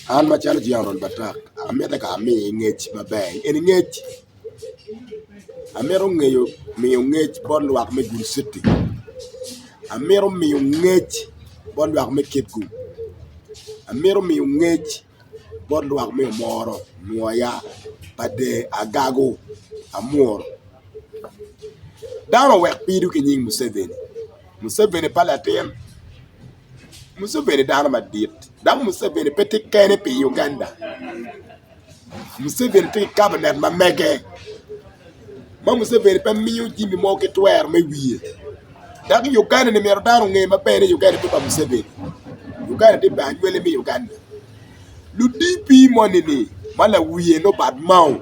An macalo General Batak amito ka ami ngec maber eni ngec amito ngeyo miyo ngec bot lwak me Gulu city amito miyo ngec bot lwak me Kitgum amito miyo ngec bot lwak me Omoro, Nwoya, Pader, Agago, Amuru. Dano owek pido ki nying Museveni, Museveni pa latin Museveni dano madit dok Museveni pe tye kene pi Uganda Museveni tye ki kabinet ma mege ma Museveni pe miyo jami mo ki twero me wiye dok Uganda ni myero dano onge maber ni Uganda pe pa Museveni Uganda tye pa anywali me Uganda lu DP moni ni ma lawiye nongo bat Mao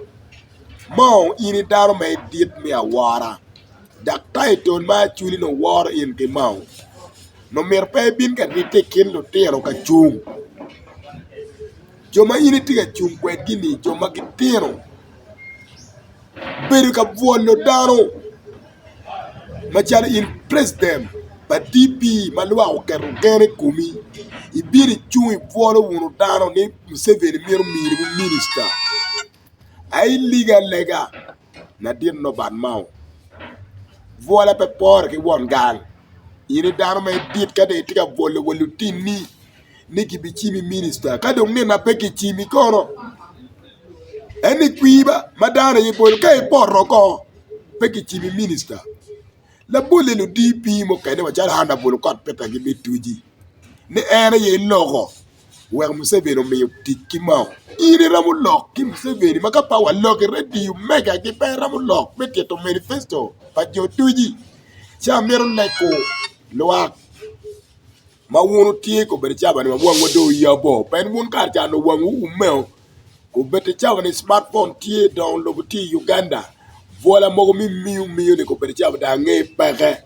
Mao in i dano ma idit me awora dok title ma Acholi nongo woro in ki Mao nongo myero pe ibin ka ribbe i kin lutino ka cung jo ma in itye ka cung kwedgi-ni jo ma gitino bedo ka bwolo dano macalo in preciden pa DP ma lwak oketo gen i komi ibino icung ibwolo wunu dano ni Museveni mito miniwu minista aye iligi alega ladit Nobert Mao bwola pe pore ki won gang in i dano ma idit ka dong itye ka bwolo wa lutinni ni gibicimi minista ka dong nino ma pe kicimi kono en ni kwir ba ma dano aye bolo ka ipoto oko pe kicimi minista labolle lu DP mukene macalo Honourable Okot Peter gibituci ni en aye loko wek Museveni omiyo tic ki Mao. In iromo lok ki Museveni ma ka pe walok i redio mega gi pe romo lok me tito manifesto pa jo ducu. Ci amito lego lwak ma wun wutye kobedo cabani ma wangwu dong oyabo pien wun kare ca onongo wangwu oummeo kobedo cabani smart phone tye dongo lobo tye i Uganda bwola mogo me miyo miyo ni kobedo cabani dong ange peke.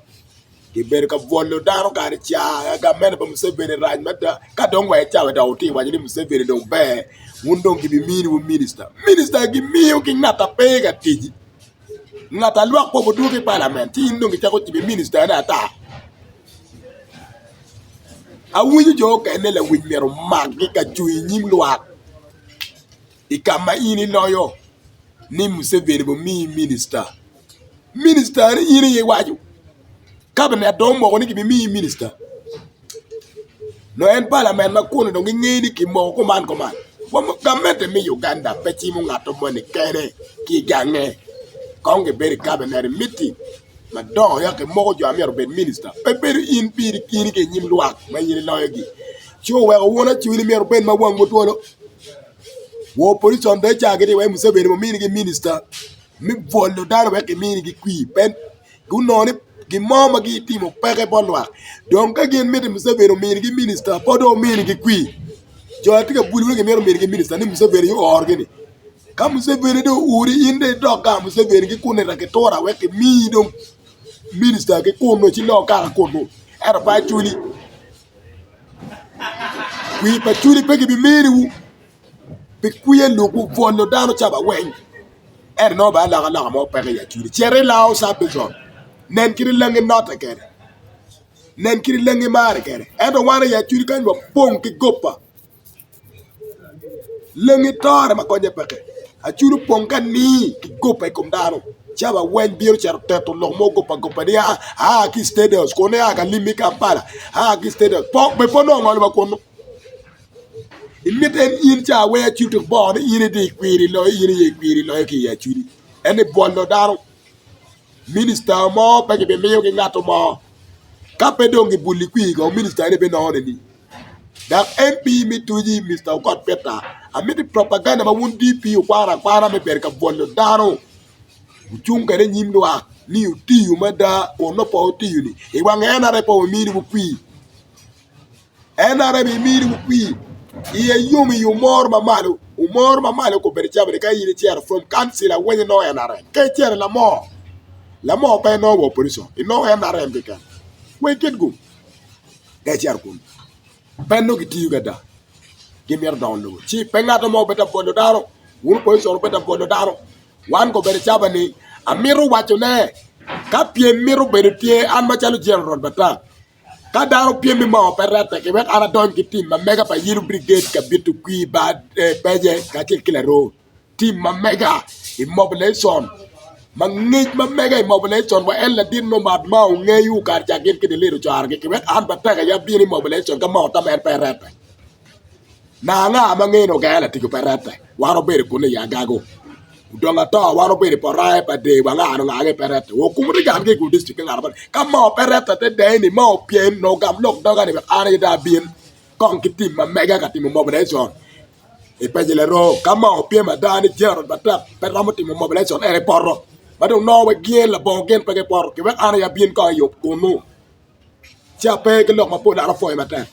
Kibedo ka bwolo dano kare ca gamente pa Museveni rac mada ka dong wa icawa dok wutye ka waco ni Museveni dong ber wun dong gibiminiwu minista. Minista gimiyo ki ngat a pe ka tic ngat a lwak pe odwogo i palament ci in dong icako cimo ministane ata. Awinyo jo okene lawiny myero omakgi ka cung i nyim lwak i ka ma in iloyo ni Museveni omiyi minista. Minista ni in aye iwaco, kabinet dong omoko ni gibimiyi minista. Nongo en palament ma kunu dong gingeyo ni kimoko kuman kuman. Gamente me Uganda pe cimo ngat moni kene ki i gange. Kong gibedo i kabinet i meeting madongo eka kimoko jo ma myero obed minista. Pe bedo in piri keni ki i nyim lwak ma in iloyogi. Ci oweko wun Acholi myero wubed ma wangwu twolo. Wor opozicon dong icaa gitye iye Museveni ominigi minista. me bwolo dano wek giminigi kwir pe gunongo ni gin mo ma gitimo peke bot lwak dong ka gin miti Museveni ominigi minista pe dong ominigi kwir jo atye ka bulu ni gimito minigi minista ni Museveni aye oorogi ni ka Museveni dong oori in dong idok gang Museveni ki kunu ita wek kimiyi dong minista ki kunu ci ilok kaka kunu ento pe acwali kwir pa acwali pe gibiminiwu. Pi kwiya lukwu bwolo dano caba weng ento nongo bene alokaloka mo peke i acholi cit i Lao Subdivision nen kit langi note kwede nen kit langi mare kwede ento wan i acholi kany wapong ki goba langi tore ma konye peke acholi opong ka ni ki goba i kom dano caba weng bino cito teto lok mo goba goba ni aa ki i state house kun nia ka limi Kampala aa ki i state house pe nongo ongolo wa kunu. Imito en in ca weng acudi tuk bongo ni in idhi ikwiri loyo in aye ikwiri loyo ki i acudi en ni bwolo dano minista mo pe gibimiyo ki ngat mo ka pe dong gibuli kwir ko minista ni binongo nini dok MP me tuci Mister Okot Peter amiti propaganda ma wun DP wukwano akwana me bedo ka bwolo dano wucung kwede i nyim lwak ni wutiyo mada kun nongo pe wutiyo ni i wang NRM pe wuminiwu kwir. NRM iminiwu kwir iye yom i omoro ma malo omoro ma malo kobedo cabane ka in icito from council aweny inongo NRM ka icito i lamor lamor pe inongo wa opposition inongo NRM keken wa iket gum ka icito kunu pe nongo gitiyo ki ada gimito dongo lobo ci pe ngat mo obed ka bwolo dano wun opposition wubed ka bwolo dano wan kobedo cabani amito wacone ka pyem mito bedo tye an macalo General Batak. Ka dano pyem i moo pe rette ki wek an adony ki tim ma mega pa Yellow Brigade ka bito kwir bar pece kacel ki laroo. Tim ma mega i mobilation ma ngec ma mega i mobilation wa en ladit nomad ma ongeyo kare ca gin ki delete ocwaro gi ki wek an batek aye abin i mobilation ka moo tam en pe rette. Na anga ma ngeyo ni ogenge latigo pe rette wan obedo kunu i agago. Odong ato wan obedo i porange pa dee wa nga nongo ange pe rette wa okumo ni gang ki i Gulu district ki ngat ka moo pe rette te dee ni moo pyem nongo gam lok doga ni wek an aye dong abin kong ki tim ma mega ka timo mobilation i paci laroo ka moo pyem ada ni Gerald matek pe romo timo mobilation en epoto ma dong nongo wa gin labongo gin pe gipoto ki wek an aye abin kong i yub kunu ci ape ki lok mapol an apwoyo matek.